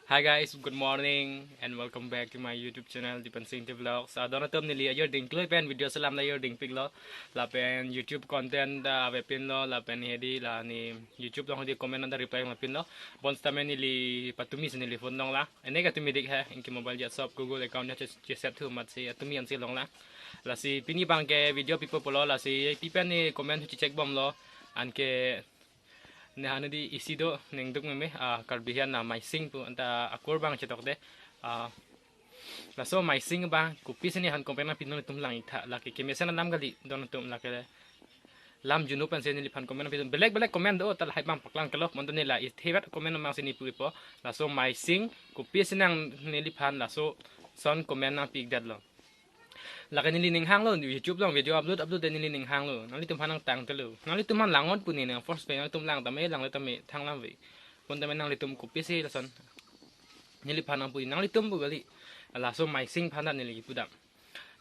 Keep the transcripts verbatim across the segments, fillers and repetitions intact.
Hi guys, good morning and welcome back to my YouTube channel, Dipen Sing Vlogs. Ah, don atum, neli ajor dingklui pen video selam la ajor dingpiklo. Lapen YouTube content ta avepinlo, lapen hedi la ne YouTube along hedi comment anta reply lapinlo. Bonsitame neli patumi si neli phone longlang. Ene ka tumi dik hai, inki mobile ja sop Google account ja che, che set thu amatsi atumi ansi longlang. Lasi pini abangke video pipo pulo, lasi pi pen ne comment check bomlo. Anke ne han hedi isi do, ningduk meme, ah, Karbi ahin na Maising pu anta akur abang chetokde. Ah, laso Maising abang kopisi ne han comment nangpinon, nelitum lang-iktha, lake kemesen alam kali, don atum, lake lam juno pensi neliphan comment nangpinon. Belek belek comment do, ta lahai abang paklang kelo, bonta ne la ithevet comment abangsi ne pupo. Laso Maising kopisi nang neliphan laso son comment nangpidetlo. Lake neli ning hanglo, YouTube along video upload upload de neli ning hanglo. Nanglitum aphan nangtangtelo. Nanglitum aphan lang-ot pu ne nang force pen, nanglitum lang tame, langle tame thang lam ave. Bonta me nanglitum kopisi lason neliphan nangpu, nanglitum pu kali. Laso Maising aphan ta neli pudam.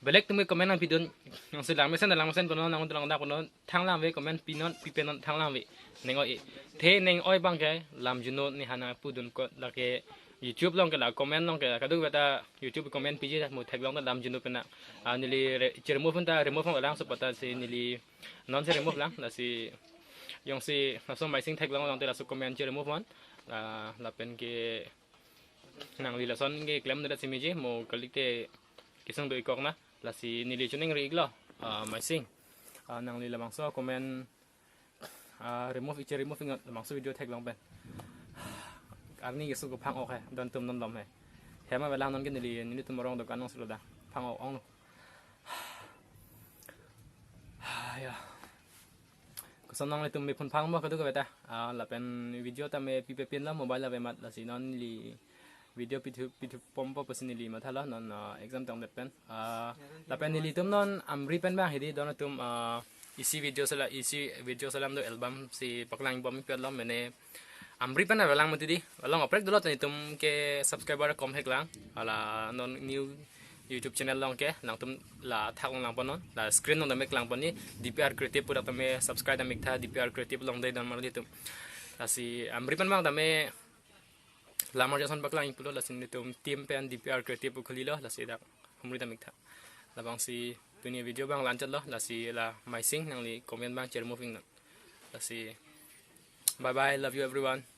Belek atum ke comment nangpidun, nangsi lang mesen lang mesen punon, nang lang dak punon, thang lam ave, comment pinon, pipenon, thang lam ave. Ning oi. The ning oi abangke lam juno ne han nangpudun kot, lake YouTube along ke la comment along ke la kadokave ta YouTube comment piji ta mo theklong ta lam juno pen na. Ah, neli re, che remove ta remove longlang, so pata si neli non si remove lang, lasi jongsi laso Maising theklong longte laso comment che remove non. Ah, lapen ke nangli lason ke klemdet si meji mo kali te kesung do-ikkok na, lasi neli choningri-iklo, ah, Maising. Ah, nangli labangso comment, ah, remove, iche remove ingot labangso video theklong pen. Arni keso ko phang-ok hai, don atum non lom hai. Hem avelang, non ke neli, nelitum arong dokan alongsi lo da. Phang-ok onglo. Ya. Koson nanglitum me phone phang mo kadokave ta. Ah, lapen video tame pipe pinlo, mobile ave amat, lasi non neli video pithu, pithu bompo pusi neli mathalo, non, ah, exam tangdet pen. Ah, lapen nelitum non Amri pen abang hedi don atum, ah, isi video sela, isi video selam do, album si paklang bom pi lo mene. Amri pen avelang mati di. Along oprek dolo, nelitum ke subscriber kom heklang. Hala non new YouTube channel along ke nangtum la thak longlang pon non. La screen along tame klang pon ni, D P R Creative pu dak tame subscribe tame iktha, D P R Creative along dei don mar nelitum. Lasi Amri pen abang tame lamar jason paklang pulo, lasi nelitum team pen D P R Creative pu khulilo, lasi dak humri tame iktha. Labangsi pini video abang la-anchotlo, lasi la Maising nangli comment abang che remove non. Lasi bye bye, love you everyone.